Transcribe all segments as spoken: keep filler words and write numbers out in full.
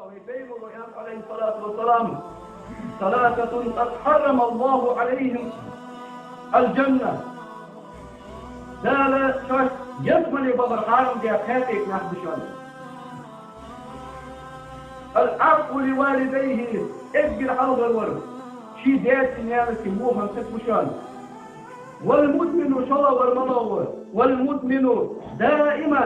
Вай Пайхамара аьннад, عليه الصلاة والسلام: ثلاثة قد حرم الله عليهم الجنة. Дала шоашта ялсмале бахар хьарам даь кхаь тайпа нах ба шоана. العاق لوالديه, эггара хьалхарвар ший даьца, наьнаца во хинна саг ва шоана. والمدمن, шоллагӀвар малагӀа ва? والمدمن دائما,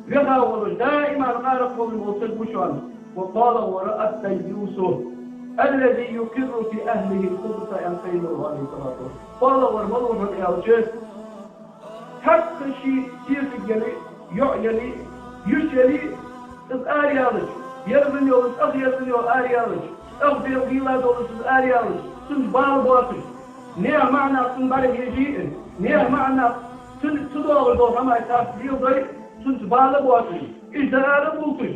ваха волаш, даиман къаракъ волаш вола саг ва шоана. ВкхоалагӀвар الديوث الذي يقر في أهله الخبث, аьннад Пайхамара, عليه الصلاة والسلام. КхоалагӀвар малув хьона аьлча, цхьаккха ший сесаг яле, йоӀ яле, йиша яле, из араяьлча, ерзана йолаш, ах ерзана йолаш араяьлча, ах бел гӀийла долаш из араяьлча, цунца бала боацаш, наьха маӀа нах цунна бӀаргагуш, наьха маӀа нах цунна ца доагӀаш дола хӀамаш царца леладой, цунца бала боацаш, иштта ара а булташ,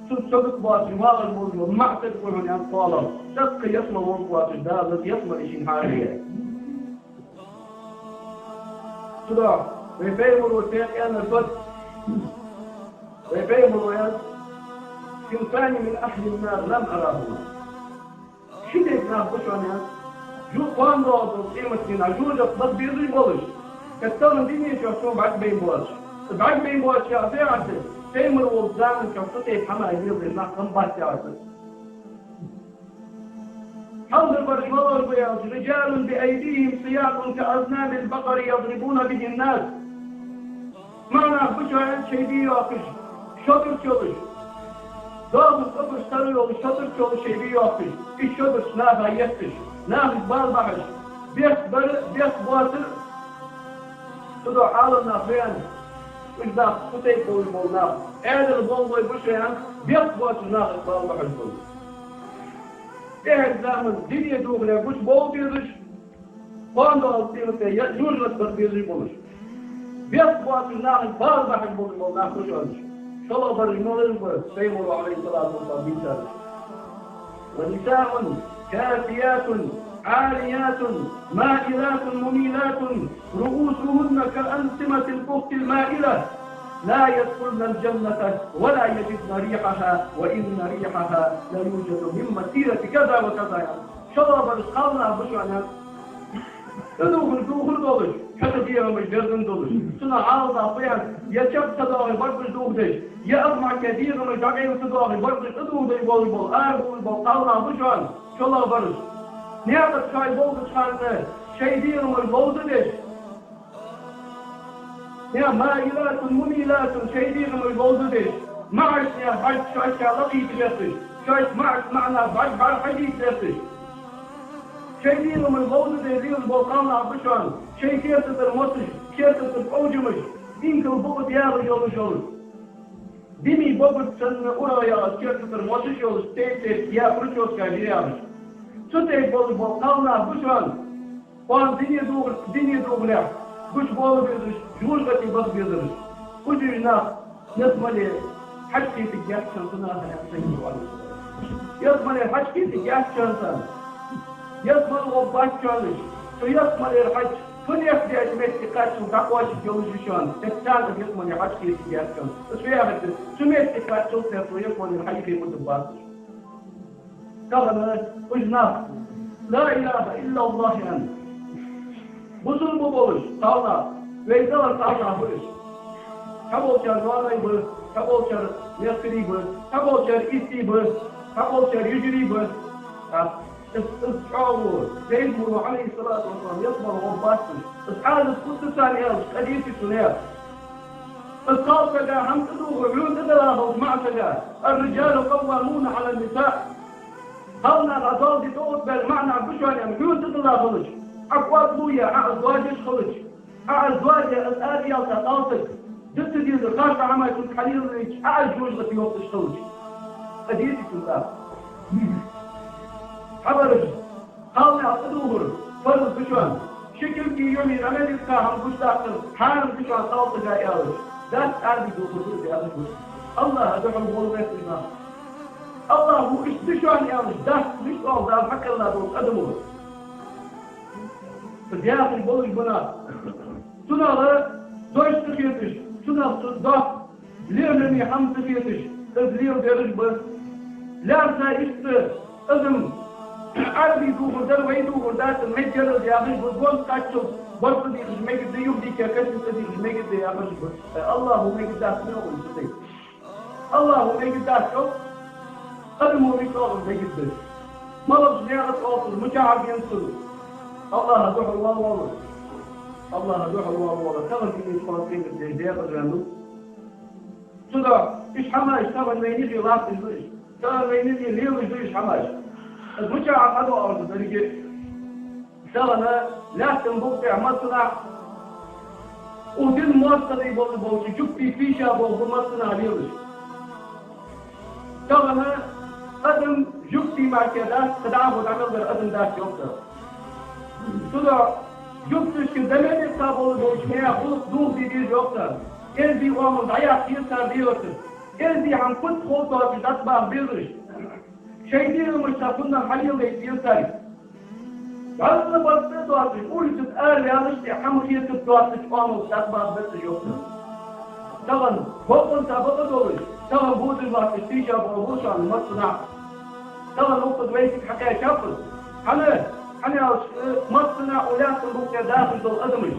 цунца сагот боацаш, вагӀаш волаш вола маӀа саг ва хьона, аьннад кхоалагӀа, цӀаккха ялсмале волга воацаш, Дала ялсмале шийна хьарам даь. Цудухьа вай Пайхамара тӀехьа аьннар да, вай Пайхамара аьннад: صنفان من أهل النار لم أرهما. Ши тайпа нах ба шоана, аьннад, жу-, кхоана доагӀаш долча къематдийнахьа жожагӀате баха безаш болаш, кхы тахан дунен чу сона бӀаргабайна боацаш. БӀаргабайна боацаш яхар фу яхилга да? Пайхамар волча заман чухь цу тайпа хӀамаш леладеш нах хиннабац яхилга да. Хьалхарбараш малагӀаш ба аьлча: رجال بأيديهم سياط كأذناب البقر يضربون به الناس. МаӀа нах ба шоана, аьннад, шоай бе йоаккхаш, шодерча йолаш, доазон цӀабараш тара йолаш, шодерча йолаш шоай бе йоаккхаш, из шодераш наха етташ, нахага бала бахьаш, бехк бар а, бехк боацар а. Цудухьа Ӏаламнаха аьннад, уж нах цу тайпа болаш бола нах Ӏаьдала болхлой ба шоана, бехк боацаш нахага бала бахьаш бола. ТӀехьарча заман дунен духьале гучабовла безаш, кхоана доагӀача къематдийнахьа жожагӀате баха безаш болаш, бехк боацаш нахага бала бахьаш болаш бола нах ба шоана уж. ШоллагӀбараш малаш ба Пайхамара, عليه الصلاة والسلام, дийцараш? ونساء كاسيات عاريات مائلات مميلات رؤوسهن كأسنمة البخت المائلة لا يدخلن الجنة ولا يجدن ريحها وإن ريحها ليوجد من مسيرة كذا وكذا. ШоллагӀбараш кхалнах ба шоана, тӀадувхаш дувхар долаш, хьакха дегӀамаш берзан долаш. Цунах Ӏаламнаха аьннад, е чакх ца доагӀе барзкъаш дувхадеш, е ах мара дегӀамаш дӀакъайла ца доагӀе барзкъаш тӀадувхадеш болаш бола, арабувлаш бола кхалнах ба шоана шоллагӀбараш. Наькъа тӀа шоай болхача хана шоай дегӀамаш ловзадеш, наьха مائلات مميلات, шоай дегӀамаш ловзадеш, маӀача наьха хьаж шоашка лакхийта гӀерташ, шоашка маӀача маӀа наха бӀарг бӀарахьежийта гӀерташ. Шоай дегӀамаш ловзаде лелаш бола кхалнах ба шоана, шоай керта тӀара моцаш, керта тӀара пӀовжамаш, инкал букъа тӀа ягӀаш йолаш йолаш. Дими богург санна урагӀа ягӀаш, керта тӀара моцаш йолаш, тайп-тайпара прическаш яьхаш. Цу тайпа болаш бола кхалнах ба шоана, кхоана дунен духьал-, дунен духьале гучабовла безаш, жожагӀате баха безараш. Уж нах ялсмале хьакъехьа гетташ хиннаб цу наха, аьннад Пайхамара. Ялсмале хьакъехьа гетташ хиннаб царна. Ялсмале гӀоргбац шоана уж. Цу ялсмалера хьакъехьа фунех деча метте кхаччалца дӀакхоачаргйолаш я шоана, хӀаьта царна ялсмале хьакъехьа гетташ хиннаб. Из фу яхилга да? Цу метте кхаччалца цар цу ялсмалера хьакъехьа гӀоргбац уж. Тахан уж нах لا إله إلا الله аьнна, бусалба болаш кхалнах, вай Даьла кхалнах ба уж. Цхьаболчар ноаной ба, цхьаболчар мехкарий ба, цхьаболчар истий ба, цхьаболчар йижарий ба. А, из, из чӀоагӀо, Пайхамара, عليه الصلاة والسلام, ялсмале гӀоргбац уж. Из Ӏазап фуд царна аьлча, къа деций цунна? Из кхалсага хӀама тӀадувхар хьона тӀадилла хилча маӀа сага. الرجال قوامون على النساء. Кхалнаха Дала де тӀаоттабаьр маӀа нах ба шоана, хьона тӀадилла хилча, Ӏа кӀоарга лу е Ӏа из доадеш хилча, Ӏа из доаде, из араялийта кхалсаг, дита дезар, харцахьа хӀамаш цунга хьалелаваьча, Ӏа из жожагӀате йохийташ хилча. Къа деций цунна? Хьабараш, кхалнах тӀадувхар фарз да шоана. Ши кулги юхьи рамадиска хӀама гучадаккхар хьарам да шоана кхалсага аьлча, дац, Ӏарбий дувхар да из аьлча. АллахӀа духьал болх беш уж нах. АллахӀа ву иштта да шоана аьлча, дац, вуйш оал Дала хьакхелла долча адамо. Из яхаш болаш ба нах. Цунах дош ца хеташ, цунах цу доккха лераме хӀама ца хеташ, из леладераш ба. ЛаьрххӀа иштта адам Ӏарбий дувхар дар, вай дувхар дац, меггара яхаш ба, гонз кхаччалца барзкъа дийхаш мегаргда, юхадийхка кашамца дийхаш мегаргда яхаш ба. Э, АллахӀа мегаргдац, мегаш дац. АллахӀа мегаргдац, йоах, адамо мича оагӀоргда мегаргда. МалагӀча наькъа тӀа оалаш, мичахьара денз цун. АллахӀа духьал вала воаллар. АллахӀа духьал вала воаллар. Тахан дийна кхоана къематди декъаза ваьннав. Цудухьа уж хӀамаш тахан вайна юхе латташ да уж. Тахан вайна юхе лелаш да уж хӀамаш. Из мичахьа хьадоагӀаргда деррига а. Тахан лаьттан букъ тӀа массанахьа укх дина моастагӀий бола, болча жугтий тийша болх ба массанахьа лелаш. Тахан адам жугтий мара дац, кхы дӀахо дӀа мел дар адам дац, йоах цар. Цудухьа жугташка да мел ца бола, болча наьха гӀулакх дохаде деза, йоах цар. Эздий оамал дӀаяккха еза цар дегӀаца. Эздий хӀама фуд хов тоъаш дӀатӀабаха безараш. Шоай дегӀамашца цунах хьалеладайта деза цар. Валла барзкъа доацаш, улица тӀа араваьлча а хӀама хетаргдоацача оамалца дӀатӀабаха беза уж, йоах цар. Тахан бокъонца бакъдолаш, тахан бодаш латташ тийша болх ба шоана массанахьа. Тахан укхаза вайцига хьакхаьчаб из. ХӀана, хӀана аьлча, массанахьа укх лаьттан букъ тӀа дахаш дола адамаш,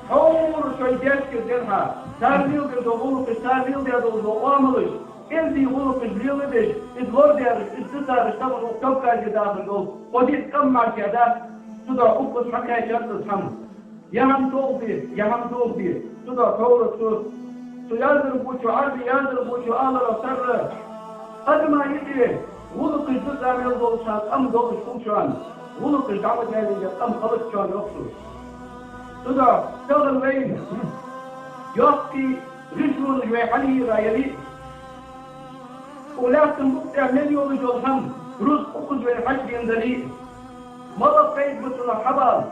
тхьовра шоай даьшкара денз хьа, цар леладеш дола гӀулакхаш, цар леладеш дола оамалаш, эздий гӀулакхаш леладеш, из лорадеш, из дитараш, тахан укх Кавказе дахаш дола кхо-диъ къам мара дац, цудухьа укхаза хьакхаьчад из хӀама. Е хӀама тохаде, е хӀама дохаде, цудухьа тхьовра цу, цу яздарбувцачо, Ӏарбий яздарбувцачо аларах тара, адама юкъе гӀулакхаш дитар мел долаш хьа къам долаш хул шоана, гӀулакхаш дӀа ма даьллинге къам хилац шоана, йоах цо. Цудухьа тахан вайна йоккхий рузкъаш вай хьалъяьлча, укх лаьттан букъ тӀа мел йолаш йола хӀама, рузкъа укхаза вайна хьачудена дале, малагӀа пайда ба цунах хьабала,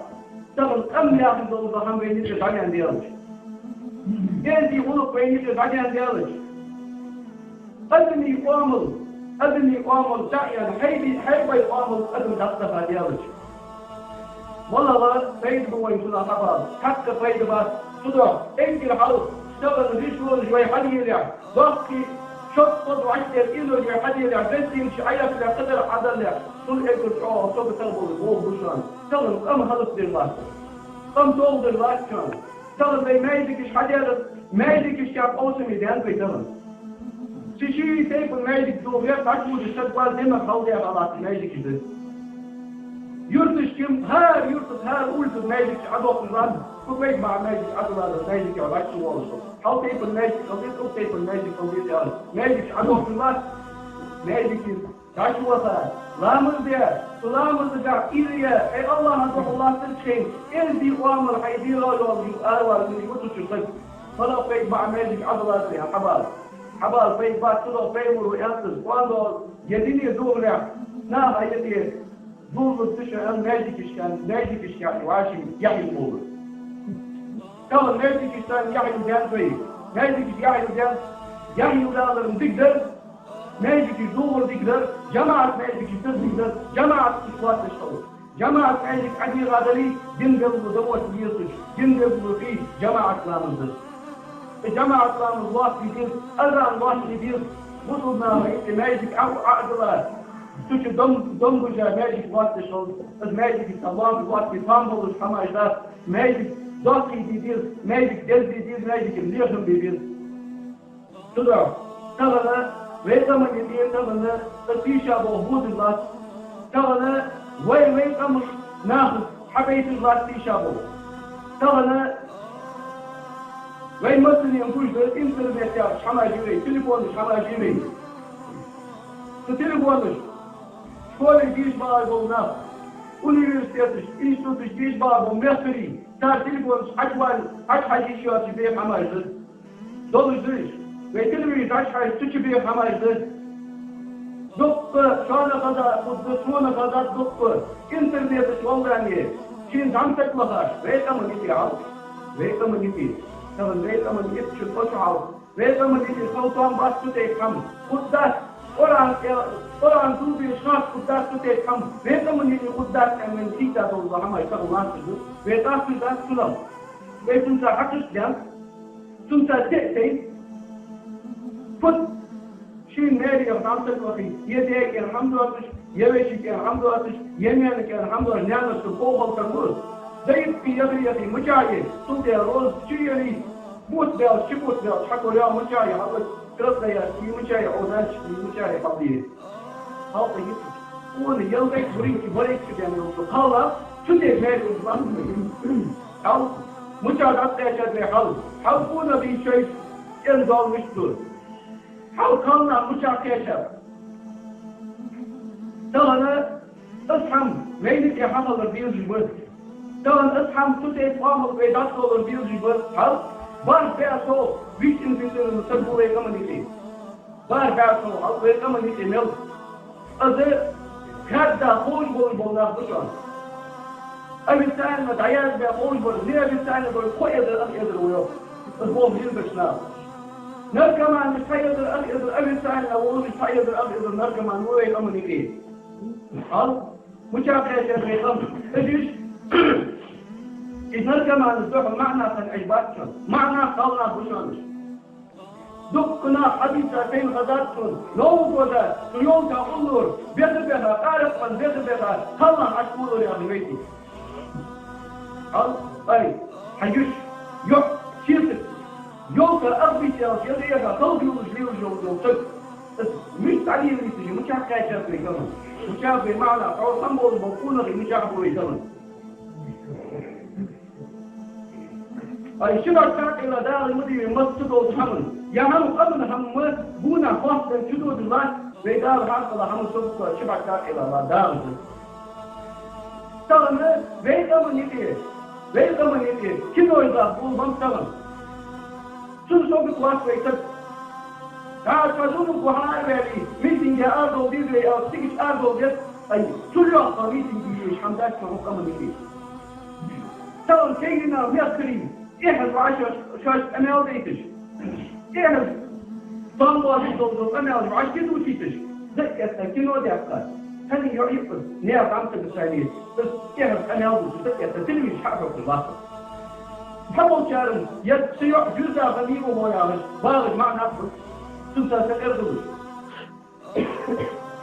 тахан къам яхаш дола хӀама вайна юкъе дӀаваьнна даьлча, эздий гӀулакх вайна юкъе дӀаваьнна даьлча, адамий оамал, адамий оамал дӀа а яьнна, хьайбий, хьайбай оамал адам дӀатӀадаха даьлча, малагӀа пайда ба вайна цунах хьабала? Цхьаккха пайда бац. Цудухьа эггара хьалха тахан рузкъаш вай хьалъяьлча, доккхий шозза-кхозза вӀаштӀера уйлаш вай хьалъяьлча, гостиницаш Ӏояхалехь, кхыдар Ӏодалалехь, цул эггара чӀоагӀа саготта бола болх ба шоана. Тахан къам хӀалакдеш латт. Къам тохадеш латт шоана. Тахан вай маьждигаш хьадаьлар, маьждигашка къовсаме даьннад вай тахан. Ший-ший тайпан маьждиг дохадаь, дӀачуводаш саг вале, дийнахьа хьалдаьха латта маьждигаш да. Юрташка, хӀара юртаца, хӀара улицаца маьждигаш Ӏодохкаш латт, фу пайда ба маьждиг Ӏодаларе, маьждиге вӀашагӀвоалаш. Хьал тайпан маьждиг хила деза, укх тайпан маьждиг хила деза аьле, маьждигаш Ӏодохкаш латт, маьждиге дӀачуваха, ламаз де, цу ламазагахь ира е, хьай АллахӀа духьал латтача хана, эздий оамал хьай дегӀа йолаш юха аравала везаш ва цу чу саг. МалагӀа пайда ба маьждиг Ӏодаларе, хьабала? Хьабала пайда бац, цудухьа пайхамара аьннад из, кхоана е дуне дохалехь, наха юкъе дуллургда шо аьнна маьждигашка, маьждигашка вӀаший яхь йилла гӀолла. Тахан маьждигашца яхь йилла даьннад вай, маьждигашка яхь йилла даьннад, яхь йилла далар-м дика дар, маьждигаш дохар дика дар, жамаӀат маьждигаш дар дика дар, жамаӀаташ лоаттадеш хилар. ЖамаӀат маьждиг ӀодийгӀа дале, дин белгало да мотт езаш, дин белгало хий жамаӀат ламаз дар. Из жамаӀат ламаз лоаттаде деза, азан лоаттаде деза, бусалба наха юкъе маьждиг Ӏо-, Ӏодилла, цу чу дом, дом бужа маьждиг лоаттадеш хилча, из маьждиге цхьа лоам лоаттаде, тоам болаш хӀамаш дац, маьждиг доккхий де деза, маьждиг деза де деза, маьждига лерхӀам бе беза. Цудухьа тахан вай къаман юкъе, тахан из тийша болх бодаш латт. Тахан вай, вай къаман нахаца хьабайташ латт тийша болх. Тахан вай массане гуш да, интернет яхаш хӀамаш я вай, телефонаш хӀамаш я вай. Цу телефонаш, школе деша багӀаш бола нах, университеташ, институташ деша багӀаш бола мехкарий, цар телефонаш хьачувала, хьачухьажа йиш йоацаш бе хӀамаш да. Долаш да уж. Вай телевизор дӀачухьежача, цу чу бе хӀамаш да. Дуккха, шоана хезад хургда, сона хезад дуккха, интернета чу валлане, шийна зӀамсаг лахаш, вай къаман юкъе хьал. Вай къаман юкъе. Тахан вай къаман юкъе чу, цу чу хьал. Вай къаман юкъе хила тоам бац цу тайпа хӀама. Хургдац, Къуръан, Къуръан дув деш хиннад, хургдац цу тайпа хӀама. Вай къаман юкъе хургдац аьнна вайна хийца дола хӀамаш тахан латташ да. Вай къаьсташ дац цунах. Вай цунца хьакхашта даьннад. Цунца тӀа а тайнад. Фуд? Ший маьре хӀама ца кхоахе, е даьга хӀама доацаш, е вешийга хӀама доацаш, е наьнага хӀама доацаш, наьнас цу кхоахалкхар ва из. Даьга е даьга мичахьа я, цул тӀехьа роза чу елий, бутт баьлча, чу бутт баьлча, хьакхоачаш мичахьа я, хьалла красноярский мичахьа я, озанчик мичахьа я, хьалла. Халкъа йиц. Къона ялгӀайт, гуринчи барайт чу бен йолчу халла, чу де маьре уж лам. Хьал, мичахьа дӀакхаьчад вай хьал. Хьал къона бийчай, кӀен дол мишта ду. Хьал кхалнах мичахьа кхаьчар. Тахан из хӀама вайна тӀа хьахилар безаш ба. Тахан из хӀама цу тайпа оамал вай дӀатохар безаш ба. Хьал бархӀ бӀаь сов виттин фитилан саг ва вай къаман юкъе. БархӀ бӀаь сов хьал вай къаман юкъе мел. Из хадда ховш болаш бола нах ба шоана. Официально дӀаязбаь ховш бола, неофициально бола, кхо эзар, ах эзар ва йоах. Из болх лелабеш нах. Наркоманаш цхьа эзар, ах эзар, официально волаш цхьа эзар, ах эзар наркоман ва вай къаман юкъе. Хьал, мичахьа кхаьчар вай къам. Из иш, из наркоманаш духьал маӀа нах санна Ӏеш бац шоана. МаӀа нах кхалнах ба шоана уж. Дуккха нах хьадийца сайна хезад сона, Новый года цу ёлка уллур беха-беха, къаракъ ман беха-беха, кхалнах Ӏочукхувлар яхаш вайти. Хьал, ай, хьа йиша, йоӀ, сесаг, ёлка ах бийца яле, яле яха, халхалуш лелаш йола саг. Из мишта дӀалелийта, мичахьа кхаьчад вай къаман. Мичахьа вай маӀа нах, хьо хӀама болаш бола къонахий мичахьа ба вай къаман. Ай, ши бӀарг хьакъ хила Дала ма дий вай массадолча хӀаман. Е хӀама къаман хӀама гонахьа хоастам чу додаш латт, вай Дала хьакъ хила хӀама согуца ши бӀарг хьакъ хила ва Дала. Тахан вай къаман юкъе, вай къаман юкъе кино йола болх ба тахан. Цун согуца латт вай саг. ДӀа цхьа зуламхо хьаараваьле, митинге арадовла деза вай аьлча, цига арадовла деза, ай, цул йоккха митинге еш хӀама дац шоана укх къаман юкъе. Тахан кегий нах, мехкарий, эхьаза вӀаши шоаш къамаьл дайташ. Эхьаза томбош долча къамаьлаш вӀаши дувцийташ. Дакъетта кино дехка. Цхьанне йоӀ йиъ из, наьха дӀа ца гуцале, из эхьаза къамаьл дувцаш, дакъетта телевизор хьахьокхаш латтар. Цхьаболчарна, ер са йоӀ жуза ха мио мо яхаш, багӀаш маӀа нах ба. Цунца са къердалуш.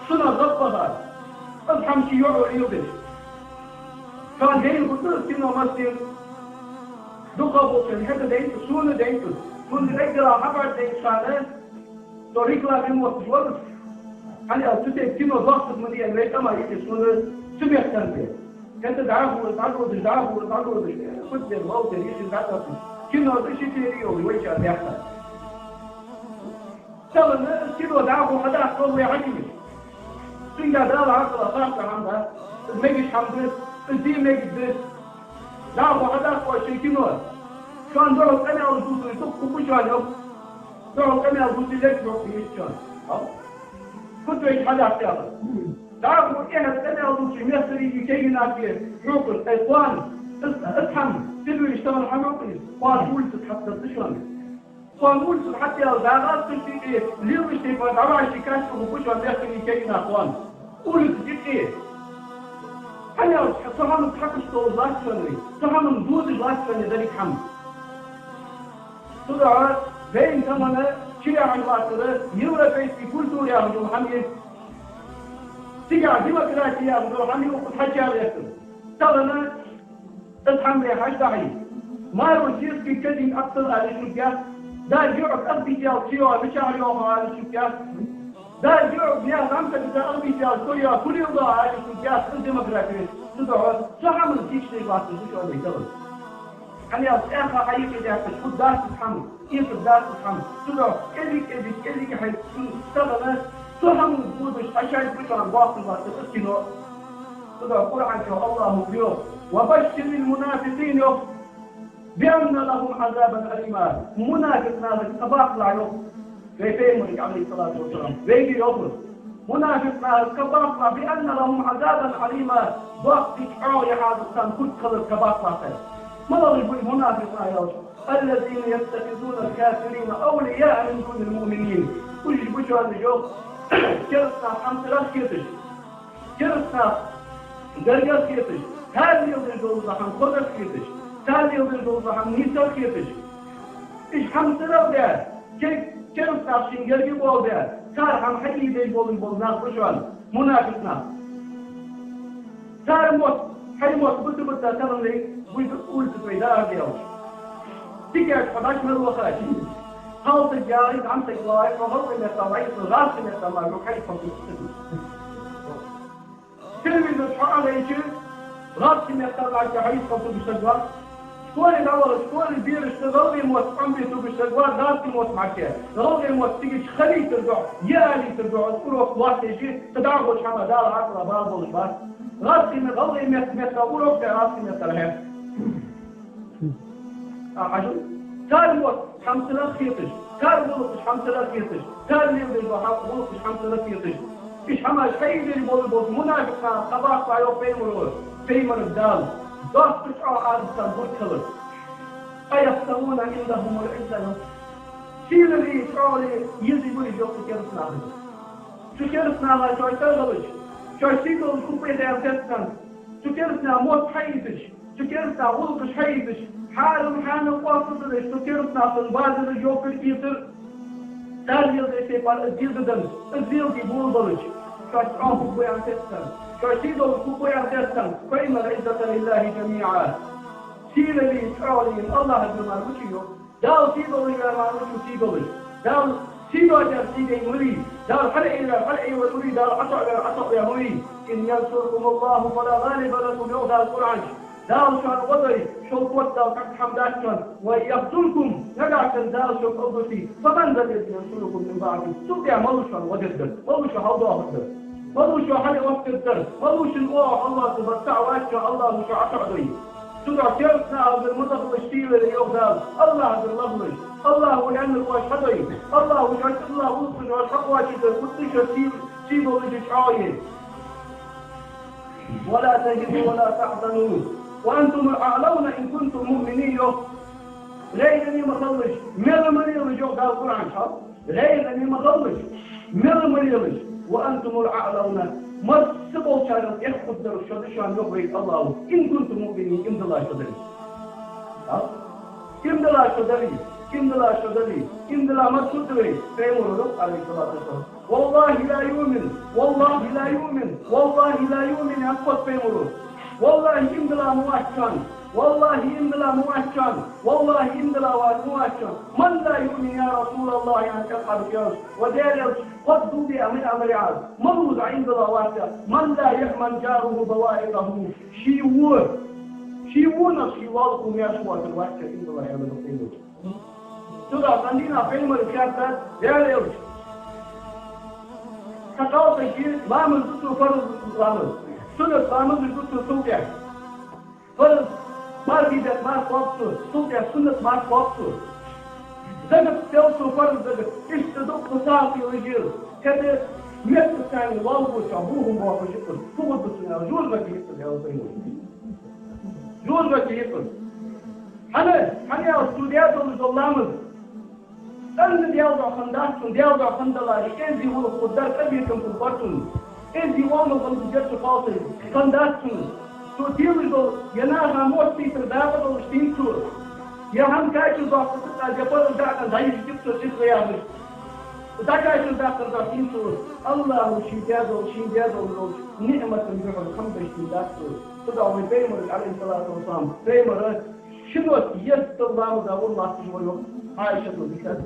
Шуна гӀаппахьа, аз хӀама ший йоӀо леладеш. Шоана дайна хургда из кино массане а. Дукха болчарна хӀета дайнад, сона дайнад. Сона эггара хьабар дайнад шоана, со реклама ма отташ вар. ХӀана аьлча цу тайпа кино дохкаш ма дий аьнна, вай къаман юкъе сона цу мехка тӀа. ХӀета дӀахо, дӀадодаш, дӀахо, дӀадодаш. Хургда, валтер, йиша дӀатӀаташ. Кино да ши тери йолаш, вайчар бехка. Тахан из кино дӀахо хьадаккха вай хьакимаш. Цунга Дала хьакъ хила харц хӀама да. Из мегаш хӀама да. Из де мегаш да. ДӀахо хьадаккха шоай кино. Шоана духьал къамаьл дувцар дукха ба шоана, йоах. Духьал къамаьл дувцар лерг йоах йиша шоана. Хьал. Фу тойча хьадаккха яхар. ДӀахо эхьаза къамаьл дувцаш мехкарий, кегий нах хьокхар, ай, кхоана. Из, из хӀама, телевизор тахан хьахьокх из. Кхоана улица тӀа хьатӀадерзадац шоана. Кхоана улица тӀа хьатӀаяла дагӀа ца шийкъе, лелаш тайпара дӀавахьаш каста гӀо бу шоана мехкарий, кегий нах кхоана. Улица тӀа юкъе. ХӀана аьлча цу хӀаман хьакхаш долаш латт шоана вай, цу хӀаман дозаш латт шоана деррига хӀама. Цудухьа вайна тахан чуяхьаш латтар европейский культура яхаш йола хӀама я. Цигахьа демократи яхаш йола хӀама я, укхаза хьачуяла яхар. Тахан из хӀама вай хьажа дӀахьо. Маро сесагага кадинг Ӏаттал ала шуга яц. Даьга йоӀага ах бийца яле, ца йоагӀа мичахьара йоагӀа ала шуга яц. Даьга йоӀага наьха дӀа ца гуца ах бийца яле, ца йоагӀа фу леладу ала шуга яц, из демократи я. Цудухьа цу хӀаман дийшадеш латташ да шоана вай тахан. ХӀана аьлча цӀаьхха хьаюкъедаьккхача фу дац из хӀама. Иза дац из хӀама. Цудухьа кӀезига, кӀезига, кӀезига хьай, цун стагана цу хӀаман гудаш хьашайта бу шоана бохкан латтар из кино. Цудухьа Къуръан чу АллахӀа йоах: «وبشر المنافقين», йоах, «بأن لهم عذابا أليما». Мунафикъ нахага кхаъ баккхалахь, йоах вай Пайхамарга, عليه الصلاة والسلام. Вайга йоах из. Мунафикъ нахага кхаъ баккхалахь, «بأن لهم عذابا أليما». Доккха чӀоагӀа я хьаза царна хургхилар кхаъ баккхалахь. МалагӀаш ба уж мунафикъ нах аьлча? «الذين يتخذون الكافرين أولياء من دون المؤمنين». Уж ба шоана, йоах, кераста нах хьамсарах хеташ, кераста нах гаргах хеташ, цар леладеш дола хӀама кхозаргдолаш хеташ, цар леладеш дола хӀама нийсагӀа хеташ. Уж хьамсарах бе, ке-, кераста нах шийна гарга болаш бе, Цар хӀама хьаийдеш болаш бола нах ба шоана, мунафикъ нах. Цар мотт, хьай мотт бита-бита тахан вай, вай улица тӀа вай дӀа а даьлча. Дикача хьо дӀачу мел вахача, хьалсаг яхий, зӀамсаг яхий, хьо гӀалгӀай метта вайца, гӀазкхий метта мара хьо хьайца хьо. Телевизор чу хьо а гӀайча, гӀазкхий метта мара хьайца хьо тугаш саг вар. Школе дӀавахача, школе бераш тӀа гӀалгӀай мотт Ӏомабе тугаш саг вар, гӀазкхий мотт мара. ГӀалгӀай мотт цига чу хилийтар духьа, ялийтар духьа, урок лоаттаеш, цу дӀахо хӀама Дала хьакъала бала болаш бац. ГӀазкхий ме-, гӀалгӀай метта, метта урок, тӀа гӀазкхий метта хье. А, хьажал, цар мотт хӀама ца лаьца хеташ, цар гӀулакхаш хӀама ца лаьца хеташ, цар леладеш дола хӀама, гӀулакхаш хӀама ца лаьца хеташ. Уж хӀамаш хьаийдеш бола, бола мунафикъ нах, кхабаккха йоах пайхамара, пайхамара Дала, доста чӀоагӀа Ӏазап царна буртхилар. أيبتغون عندهم العزة. Сийле, чӀоагӀо, еза буй йоах цу кераста наха. Цу кераста наха шоай тӀа а хилча, шоай сий долаш хӀама бе деза тессан, цу кераста наха мотт хьаийдеш, цу кераста наха гӀулакхаш хьаийдеш, хьарам хьанал къоастадеш, цу кераста наха базар йоккхар кийцар, цар леладеча тайпара из деза дан, из леладе болабелча, шоашта чӀоагӀо хӀама бе деза тессан, шоай сий долаш хӀама бе деза тессан, فإن العزة لله جميعا. Сийле, чӀоагӀо АллахӀагара мара ва ший йоах. Дала сий долаш вар мара ва ший сий долаш. Дала сий доацар сий дайна ма вий. Дала хьалъайвар хьалъайвар ма вий, Дала ӀотоӀавар ӀотоӀаваь ма вий. إن ينصركم الله فلا غالب لكم, йоах Дала Къуръан чу. Дала шоана гӀо дой, шул котдала цхьаккха хӀама дац шоана. وإن يخذلكم, нагахьа санна Дала шо кӀалдите, فمن ذا الذي ينصركم من بعده. Цул тӀехьа малув шоана гӀо дергдар, малув шо хьалдоахаргдар, малув шо хьалъоттаргдар, малув шун оагӀув хьаллоацаргбар, цаӀ вац шо, АллахӀа шо ӀотоӀадой. Цудухьа кераста нахагара ма лахалаш сийле, йоах Дала, АллахӀагара лахалаш. АллахӀа аьннар оаш хьадой, АллахӀа шоашта тӀадилла гӀулакхаш оаш хьакхоачийта, кхы а шо сий, сий болаш чӀоагӀо е. ولا تهنوا ولا تحزنوا وأنتم الأعلون إن كنتم مؤمنين, йоах. ГӀайгӀане ма хилалаш, мел ма лелаш, йоах Дала Къуръан чу. ГӀайгӀане ма хилалаш, мел ма лелаш, وأنتم الأعلون, масса болчарел эхь хургдар шо да шоана, йоах вайга АллахӀа, إن كنتم مؤمنين, иман диллача дале. А? Иман диллача дале, иман диллача дале, иман дилла масса да вай, пайхамара йоах, عليه الصلاة والسلام. والله لا يؤمن, والله لا يؤمن, والله لا يؤمن, аьнна, пайхамара. ВаллахӀи, иман дилла ма вац шоана, валлахӀи, иман дилла ма вац шоана, валлахӀи, иман дилла ва-, ма вац шоана. من لا يؤمن يا رسول الله, аьнна, тӀаккха аьлар: ва Даьла Элча, кхозза дулле а мин амари аз, малув из иман дилла вац, من لا يأمن جاره بوائقه, ший во, ший вонах ший лоалахо маьрша воацар вац иман дилла, аьнна, Даьла Элча. Цудухьа цхьан дийнахьа пайхамарга хаьттад Даьла Элча: хьа кхалсага ламаз ду цо, фарз ламаз, суннат ламазаш ду цо, цул тӀехьа фарз, мархий бетта марха кхоаб цо, цул тӀехьа суннат марха кхоаб цо, закат дел цо, фарз закат, иштта дукха сагӀа хилаш я из. Кхы а метта царна лоалахочоа бохам боаккхаш я из, фу хургда цунна, аьле, жожагӀате я из, аьлар пайхамара. ЖожагӀате я из. ХӀана, хӀана аьлча цо даь долаш дола ламаз цӀена Даьла духьа хиннадац цун, Даьла духьа хиннадаларе, кӀезига гӀулакх хургдар, къахетам хургбар цунна, кӀезига оамал хургдар цу кхалсага, хиннадац цунна. Цо телаш дола, е наха моттийтар дакъа долаш дийна цо, е хӀама качал доаккхар дакъа, е параз дакъа дӀайижа дика цо, цӀена яхаш, дӀакачал даккхар дакъа дийна цо. АллахӀа ший даь дола, ший даь дола долча ниӀмата духьал хам беш дийна дац цо. Цудухьа вай пайхамарга, عليه الصلاة والسلام, пайхамара шинота еттал ламаза ура латташ вар, йоах Ӏайшата, дика.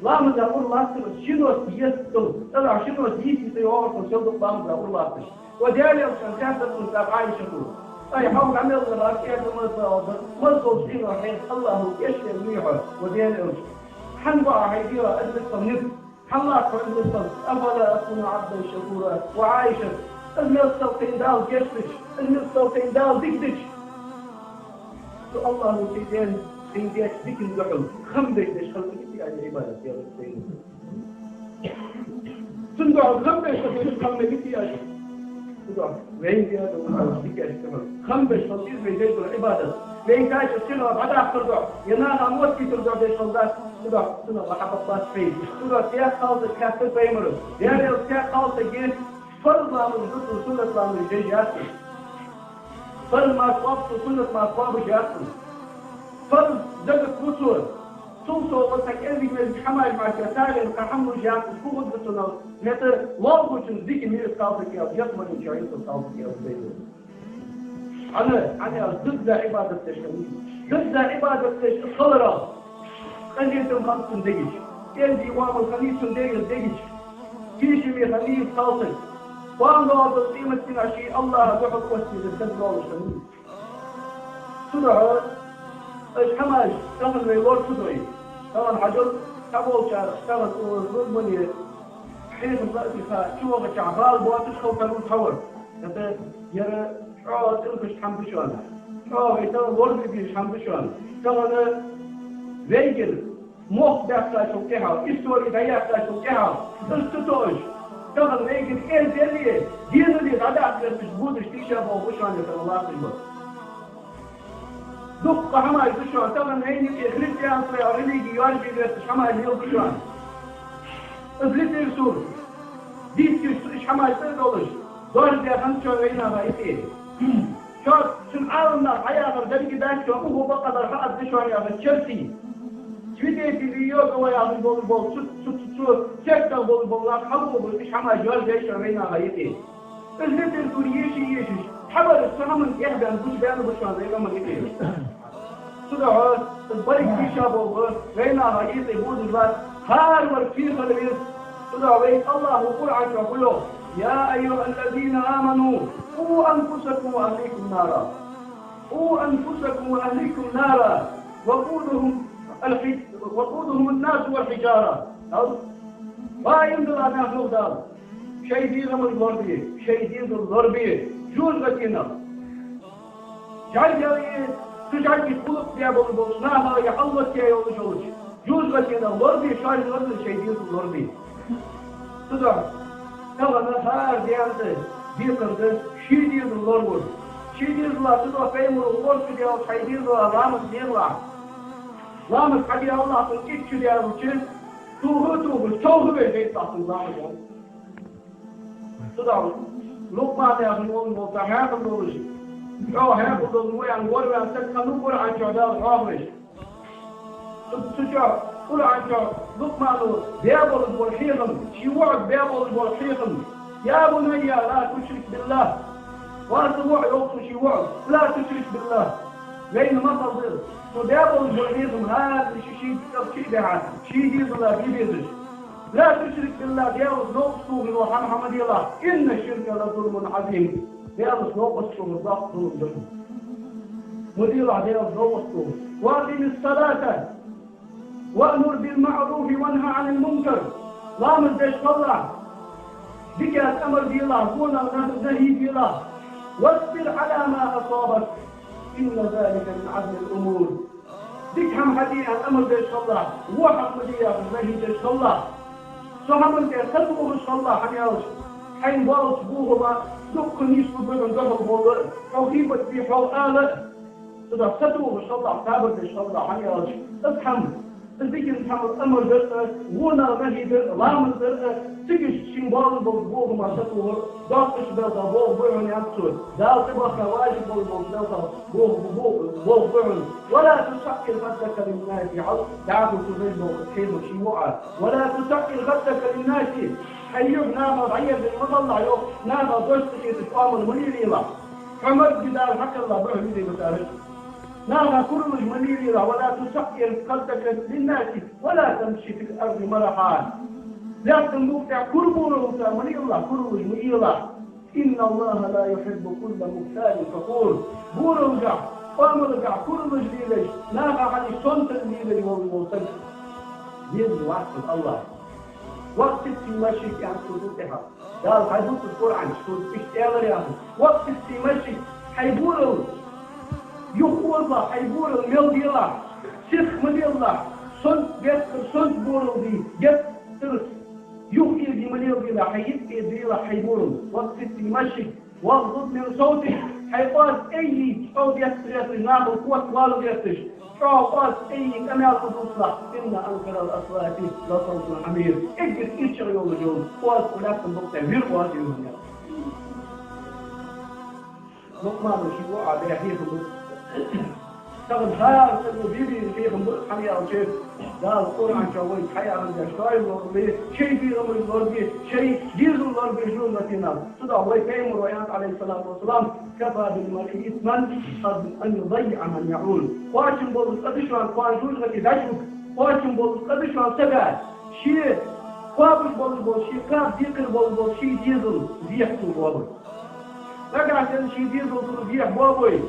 Ламаза ура латтар шинота еттал, цӀагӀа шинота йиссийта йоагӀар цун, сел дукха ламаза ура латташ. Ва Даьла Элчанга хаьттад цунга тӀаккха Ӏайшата: ай, хьога Ӏамал дар, аз кӀаьда маза вагӀа, маза долча дийнахьа хьайна АллахӀа эшавергвий хьо, ва Даьла Элча? ХӀана ва Ӏа хьай дегӀа из миссел низ? ХӀана латт хьо из миссел? أفلا أكون عبدا شكورا. Ва Ӏайша, из миссел тайна Далла гешт дича, из миссел тайна Далла дика дича, цу АллахӀа ший даь, ший даьча дикан духьал хам беш деш хила ма гиций аз Ӏибадат, аьлар пайхамара. Цун духьал хам беш хила деш хила ма гиций аз. Цудухьа вайна даь дола дикаш хам беш хила деза вай деш дола Ӏибадат. Вайна качал синоа дӀадаккхар духьа, е наха моттийтар духьа деш хила дац. Цудухьа цунах ва хьабакъ бац хьай. Цудухьа цхьан кхалсага хаьттар пайхамара: Даьла Элча, цхьан кхалсага фарз ламаз ду цун, суннат ламаз деш яц цун. Фарз марха кхоаб цо, суннат марха кхоабаш яц цун. Фарз закат ду цо, цул совгӀа цхьа кӀезига-мезига хӀамаш мара царел кхы хӀама луш яц, фу хургда цунах, хӀаьта лоалахочун дика миска хилар кхел, ялсмален чу хьийсар кхел, кхел дайду. Хьан, хьан ял дизза Ӏибадат деш хиннай. Дизза Ӏибадат деш хиларах къахетам хиннад цун дега чу. Кӏезига оамал хиннай цун дега, дега чу. Тешаме хиннай из кхалсаг. Кхоана доагӏача къематдийнахьа ший Аллахӏа духьал кхоссаде деза деза долаш хиннай. Цудухьа уж хӏамаш тахан вай лоархӏаш да. Тахан хьажал, цхьаболчар тахан укхаза рузбане хьехам ла а диха, чу вахача бала боацаш хила тарлу хьавар. ХӀаьта ер чӏоагӏа цӏилхаш хӏама да шоана. Чӏоагӏа вай тахан лоархӏаш хӏама да шоана. Тахан вайгара мохк баьккхачул тӏехьагӏа, истори дӏаяьккхачул тӏехьагӏа, из ца тоъаш, тахан вайгара эздел а, денал а дӏадаккха гӏерташ будаш тийша болх ба шоана тахан латташ бар. Дукха хӏамаш да шоана, тахан вайна юкъе христианство яха религи йоаржае гӏерташ хӏамаш леладу шоана. Из литература, дийцаш цу иш хӏамаш тӏа долаш, доаржадаь хиннад шоана вайнаха юкъе. Шоаш цун Ӏаламнаха хьаяхар деррига дац шоана, укхо бакъдар хьаадда шоана яхаш чертий. Свидетели Иеговы яхаш болаш бола, цу, цу, цу, цу сектах болаш бола нах хьалугаш, иш хӏамаш йоаржай шоана вайнаха юкъе. Из литература еший ешаш, хьабараш цу хӏаман тӏехбаьнна гучабаьнна ба шоана вай къаман юкъе. Цудухьа из берригаш тийша болх ба, вайнаха юкъе будаш вац, хӏаравар кхерар веза. Цудухьа вайга Аллахӏа Къуръан чу фу йоах: «يا أيها الذين آمنوا قوا أنفسكم وأهليكم نارا». «قوا أنفسكم وأهليكم نارا وقودهم الحج-، وقودهم الناس والحجارة». Ва иман дилла нах, йоах Дала, шоай дегӏамаш лорабе, шоай дезал лорабе жожагӏатенах. ЖӀаргал а, цу жӀаргий гӏулакх де болаш болча нахал а хьалваца йолаш йолча жожагӏатенах лорабе, шоаш лорабе, шоай дезал лорабе. Цудухьа тахан хӏара даьна тӏа декхар да ший дезал лоравар. Ший дезала, цудухьа пайхамара гӏор чу даьлча, хьай дезала ламаз дегӏалахь. Ламаз хьаде Аллахӏа цунна кӏиччу даьлча, тоха а тохаш, тоха а веш дайталахь цунна ламаз. Цудухьа Лукъман яхаш вола волча хьаькъал долаш, чӏоагӏа хьаькъал долаш ва аьнна, гӏорваьнна саг хиннав Къуръан чу Дала хьоахавеш. Цу, цу чу, Къуръан чу Лукъмана бе болаш бола хьехам, ший воӏага бе болаш бола хьехам: «يا بني لا تشرك بالله». Ва са воӏ, йоах цо ший воӏага, «لا تشرك بالله». Вайна масал да из. Цо бе болаш бола хьехам хӏара ший, ший дикъа чу а бихьа, ший дезала бе безаш. «لا تشرك بالله», Даьлаца новкъост тохаш дола хӏама ма делахь. «إن الشرك لظلم عظيم». Даьлаца новкъост тохар доккха зулам да. Ма делахь Даьлаца новкъост тохар. «وأقم الصلاة وأمر بالمعروف وانه عن المنكر». Ламаз деш хилалахь, дикаца амар делахь, вонах нахь нахӏий делахь. «واصبر على ما أصابك إن ذلك من عزم الأمور». Дика хӏама хьаде аьнна амар деш хилалахь, во хӏама ма де яхаш нахӏий деш хилалахь. Цу хӏаман тӏа сатохаш хилалахь, хӏана аьлча хьайна боаллача бохама дукха нийслургба хьона духьал бола, хьо гӏийбат де, хьо ала. Цудухьа сатохаш хилалахь, сабар деш хилалахь, хӏана аьлча из хӏама, из дикан хӏаман амар дар а, вонах нахӏий дар а, ламаз дар а, цига шийна боалла болча бохама сатохар доккхача белхех болх ба хьона, аьннад цо. Дала тӏабахка важиб болаш болча белхех болх, болх, болх ба хьона. «ولا تصعر خدك للناس», хьал дӏахо цо веш болча хьехам ший воӏа. «ولا تصعر خدك للناس». Хьай юхь наха дӏаерзаш ма хилалахь, йоах, наха дош ца хеташ оамал ма лелаелахь. Хьо морг Дала хьакхелла ба хьона везаш ма тараш. Наха куралаш ма лелаелахь. «ولا تصعر خدك للناس ولا تمش في الأرض مرحا». Лаьттан букъ тӏа курборалца ма лелалахь, куралаш ма елахь. «إن الله لا يحب كل مختال فخور». Боралгахь, оамалгахь куралаш лелаш, наха хьалхашка сонтал лелаш вола, вола саг везаш вац Аллахӏ. «واقصد في مشيك», аьннад цо цул тӏехьагӏа. Дала хьайбувцар Къуръан чу, цо иштта аьлар яхаш: «واقصد في مشيك», хьай борал юхаозалахь, хьай борал мел делахь, сиха ма делалахь, сонт беттара сонт борал де, геттара юхаэца ма леладелахь, хьай йиъ эца делахь хьай борал. «واقصد في مشيك واغضض من صوتك», хьай оаз аййий, чӏоагӏа беттара гӏерташ, нахал котвала гӏерташ, чӏоагӏа оаз аййий къамаьл ма дувцалахь. «إن أنكر الأصوات لصوت الحمير». Эггара ирчагӏа йолаш йола оаз укх лаьттан букъ тӏа вир оаз я, аьннад. Лукъмана ший воӏа баь хьехам ба. Тахан хӏара саго бе беза хьехам ба, хӏана аьлча Дала Къуръан чу вайга хьаяхар да, шоай лорабе, шоай бегӀамаш лорабе, шоай дезал лорабе жожагӀатен нах. Цудухьа вай Пайхамара аьннад, Ӏалайхи ссалату вассалам: «كفى بالمرء إثما أن يضيع من يعول». Кхоачам болаш къа да шоана кхоана жожагӀате дӀачуга, кхоачам болаш къа да шоана сага, ше кхоабаш болаш бола, ше кхаба декхар болаш бола ший дезал зехьа цо боабар. Нагахьа санна ший дезал цо зехьа боабой,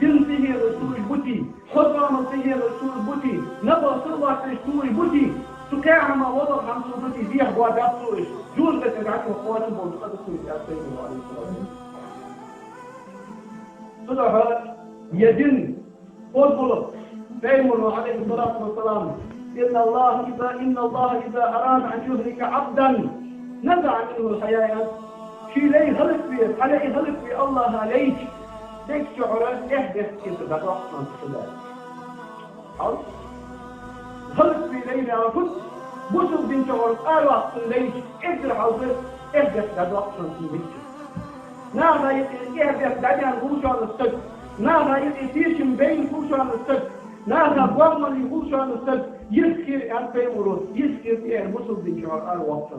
дин тӀехьа ца хеташ бутий, хоза Ӏамал тӀехьа ца хеташ бутий, набахта латташ ца хеташ бутий, цу кхаь хӀаман валлахӀи хӀама цо бутий, зехьа боабаьб цо уж, жожагӀате дӀачух кхоачам болаш къа да цунна, аьннад Пайхамара, Ӏалайхи ссалату вассалам. Цудухьа ер дин хоза гӀулакх, Пайхамара, Ӏалайхи ссалату вассалам: «إن الله إذا، إن الله إذا أراد أن يهلك عبدا نزع منه الحياء». Ший лай хӀалакве, цхьа лай хӀалакве АллахӀа лайча, дег чура эхь-бехк кхетар дӀадоаккх цунна. Хьал? ХӀалакве лай яхар фуд? Бусалба дин чура араваккха цун лайча, эггара хьалха эхь-бехк дӀадоаккх цунна дег чура. Наха юкъе эхь-бехк дӀадаьнна хул шоана саг, наха юкъе тешам баьнна хул шоана саг, наха гоммале хул шоана саг, йист хир, аьннад Пайхамара, йист хир тӀера бусалба дин чура араваккха.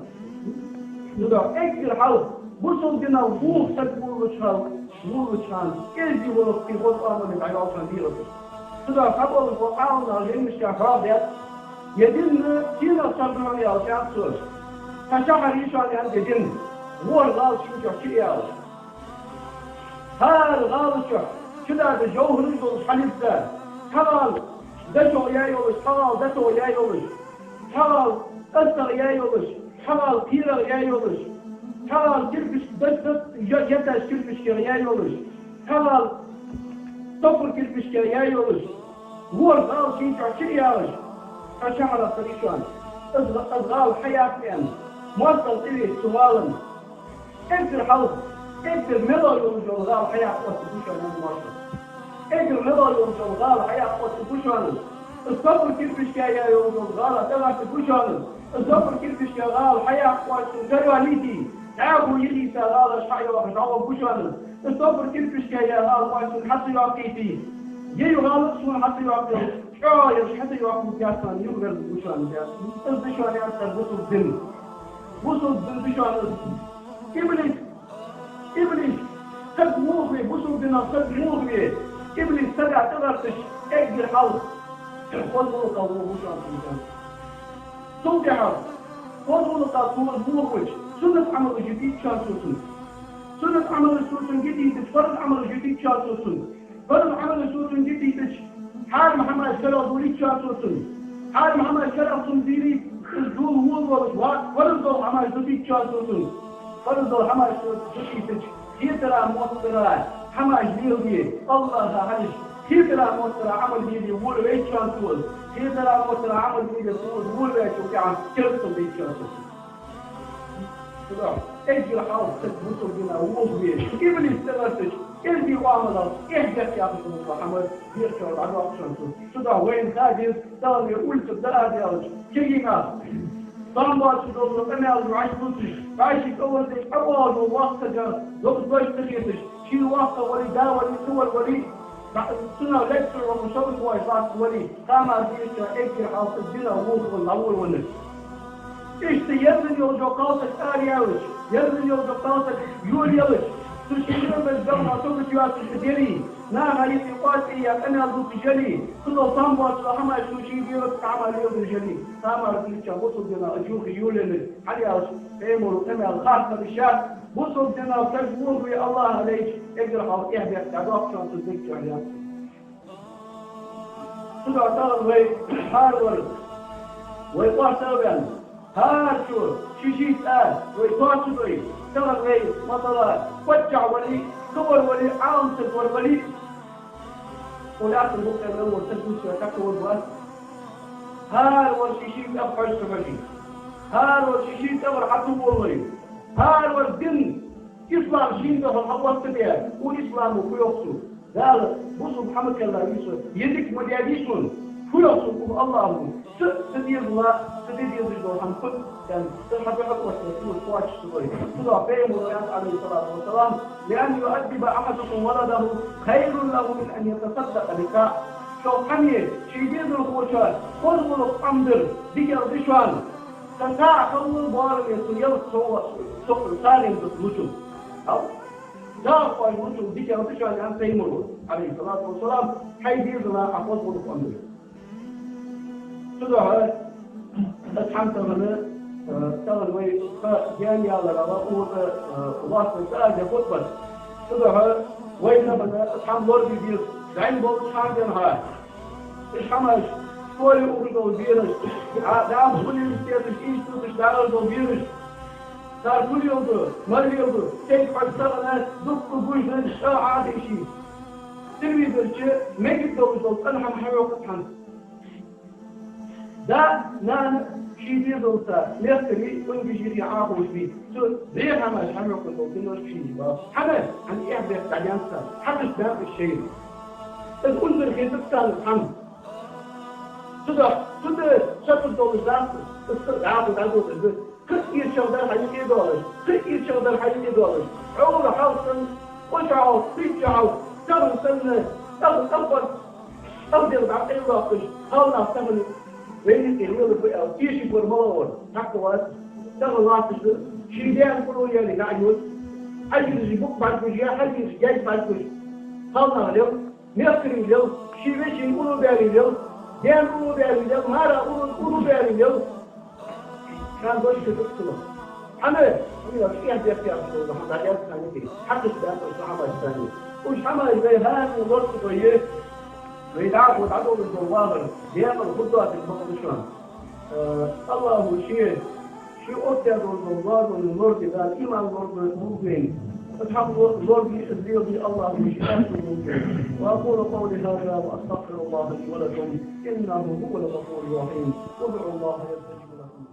Цудухьа эггара хьалха бусалба динах воха саг волалуча хана, волалуча хана, кӀезига волаш кхы хоза Ӏамале дӀайоалаш хана дегӀа ца. Цудухьа хьаболаш бола Ӏаламнаха жайнашка хьоахадаьд, ер дин сенах царна хьона аьлча, аьннад цо. Цхьа шахьар я шоана, аьннад, ер дин, ворхӀ гӀала шийна чу я аьлча. ХӀара гӀала чу чудоагӀа жовхӀараш долаш хьалица, цхьа гӀала дошо я йолаш, цхьа гӀала датӀо я йолаш, цхьа гӀала къаьстта я йолаш, цхьа гӀала кхерагӀа я йолаш, цхьа гӀала кирпишка дат-, дат-, я-, етташ кирпишкех я йолаш, цхьа гӀала топар кирпишкех я йолаш, ворхӀ гӀала шийна чу я яхаш, цхьа шахьар хьаийцад шоана. Из гӀа-, из гӀала хьаяккха аьнна, моастагӀа тӀавеча цу гӀалан, эггара хьалха, эггара мело йолаш йола гӀала хьаяккха оттаргба шоана, аьннад моастагӀа. Эггара мело йолаш йола гӀала хьаяккха оттаргба шоана. Из топар кирпишка я йолаш йола гӀала тӀагӀертаргба шоана. Из топар кирпишка гӀала хьаяккха оттача каравалийте, дӀахо йихийта гӀалаш хьайоахаш дӀагӀоргба шоана. Из топар кирпишка я гӀала оттача хьа ца йоаккхийте, е гӀала сона хьа ца йоаккхе, чӀоагӀа ераш хьа ца йоаккхе, яхаш юхаверзаргба шоана, аьннад. Из да шоана, аьннад, бусалба дин. Бусалба дин да шоана из. Иблис, иблис, саг вохаве, бусалба динах саг вохаве, иблис сага тӀагӀерташ, эггара хьалха хоза гӀулакхах вохаву шоана цунга. Цул тӀехьагӀа хоза гӀулакхах цо вохавича, суннат Ӏамалаш ютийт шоана цо цунна. Суннат Ӏамалаш цо цунга ютийтача, фарз Ӏамалаш ютийт шоана цо цунна. Фарз Ӏамалаш цо цунга ютийтача, хьарам хӀамаш карагӀдолийт шоана цо цунна. Хьарам хӀамаш карагӀа цунна дийрийта, из дола вола волаш, ва-, фарз дола хӀамаш дутийт шоана цо цунна. Фарз дола хӀамаш цо дутийтача, хетара-моттара хӀамаш лелае, АллахӀа хьалхашка, хетара-моттара Ӏамал лелае волавайт шоана цо из. Хетара-моттара Ӏамал лелае цо из волаваьчул тӀехьагӀа керастал дайт шоана цо цунна. Цудухьа эггара хьалха саг бусалба динах вохаве, иблис тӀагӀертача, кӀезига Ӏамалах эхь-бехк яхаш дола хӀама дегӀа чура дӀадоаккх шоана цунна. Цудухьа вайна ха деза, тахан вай улица дӀа а даьлча, кегий нах, цхьан боацаш дола къамаьл вӀаши дувцаш, вӀаши кӀалвардеш, Ӏа оалаш вола воккха саг дукха дош ца хеташ, ший воккха вале, да вале, цхьа вар вале, цунах лаьтташ вола шовзткъа вай латта вале, кхамар дийрача эггара хьалха динах вохавенна дӀаволавеннар. Иштта ерзана йолча кхалсага ара яьлча, ерзана йолча кхалсага йолаелча, цу ший лелабеш дола хӀама сагота йоацаш дале, наха юкъе къоастаяь къамаьл дувцаш яле, цудухьа цхьан боацаш дола хӀамаш цо ший дегӀаца къамаьл леладеш яле, кхамар дийрача бусалба динах из юха йолаеннар хьалъяьлча, Пайхамара къамаьл харцахьа дийшад, бусалба динах саг вохаве АллахӀа лайча, эггара хьалха эхь-бехк дӀадоаккх шоана цунна дег чура, аьннад. Цудухьа тахан вай хӀаравар, вай къоастагӀа ваьнна, хӀара чу ший-ший цӀа вай тоцадой. Тахан вай, масала, паччахь вале, кхывар вале, Ӏаламсаг вар вале, укх лаьттан букъа тӀа мел вола саг дувцаш вай саг вар вац. ХӀаравар ший-ший цӀагӀа хьожа ца хьожий, хӀаравар ший-ший цӀагӀара хьа ца волалой, хӀаравар дин, ислам шийна духьал хьаоттабе, укх исламо фу йоах цо. Дала бусалба хӀама кхелла вий со, е дика ма даьдий сона, фу йоах цо укх АллахӀо. Са, са дезала, са де дезаш дола хӀама фуд, аьнна, са хьа духьал оттабе, цо кхоачаш ца хой. Цудухьа Пайхамара аьннад, Ӏалайхи ссалату вассалам: «لأن يؤدب أحدكم ولده خير له من أن يتصدق بصاع». Цо хьаме ший дезалхочоа хоза гӀулакх Ӏомадар дикагӀа да шоана. Са цхьа а халла боараме цу ялх цо, цо сагӀийна дукха лучул. Хьал? ДагӀа оаш лучул дикагӀа да шоана, аьннад Пайхамаро, Ӏалайхи ссалату вассалам, хьай дезала Ӏа хоза гӀулакх Ӏомадар. Цудухьа, аз хьа тахан, э, тахан вай ха гаьна ялар ала укхаза, э, лоацца цӀа а де хутбат. Цудухьа вай тахан аз хьа лораде деза, зӀамига болча хана денз хьа. Уж хӀамаш, школе ухаш дола бераш, а, дӀахо университеташ, институташ дӀаала дола бераш, цар фу леладу, мала леладу, сайга хьожа тахан дукха гуш да, ша Ӏадийший. Телевизор чу мегаш долаш дола цӀена хӀама хьахьокхац хьона. Да, нана ший дезалца мехкарий, унгижирий Ӏохувш бий. Цу бӀеха хӀамаш хьахьокхаш бола динаш ший ба. ХӀана? ХӀана, эхь-бехк дӀадаьннад цар. Хьакхаш баьннаб уж шоайла. Из унзара хетаргдац царна хӀама. Цудухьа, цу тӀа шаташ долаш дац, из дӀахо дӀадолхаш да. Кхы а ийрчагӀдар хьа юкъе доалаш, кхы а ийрчагӀдар хьа юкъе доалаш. Ӏовра хьалха санна, кхо шу хьалха, пхийтта шу хьалха, тахан санна, тӀаккха, тӀаккха, тӀаккха дегӀ дӀакъайлоаккхаш, хьалнах тахан вайна юкъе лелабу аьнна, тешаш вар малав вар, хьакъ вац. Тахан латташ да, ший даьна кӀуро яьле, наӀарга йода. Хьажараш букъ бӀаргагуш, е хьажараш гаьг бӀаргагуш. Хьалнах лел, мехкарий лел, ший веший уллув баьрий лел, даьна уллув баьрий лел, мара уллув, уллув баьрий лел. Царна дош хетаргдац цунах. ХӀана? ХӀана аьлча, эхь-бехк яхаш дола хӀама дӀадаьннад царна юкъе. Хьакхаш баьннаб уж хӀамаш царна юкъе. Уж хӀамаш вай хӀаране лорадой, вай дӀахо дӀадолаш дола вахар декъала хургдоацаш бакъда шоана. Э, АллахӀа ший, ший оттадаь дола лоархӀаме лораде, Дала иман лорадолда вайна. Из хӀама ло-, лораде, из леладе АллахӀа ший аьттув лулда вайна. وأقول قولي هذا وأستغفر الله لي ولكم، إنه هو الغفور الرحيم. ادعوا الله يستجب لكم.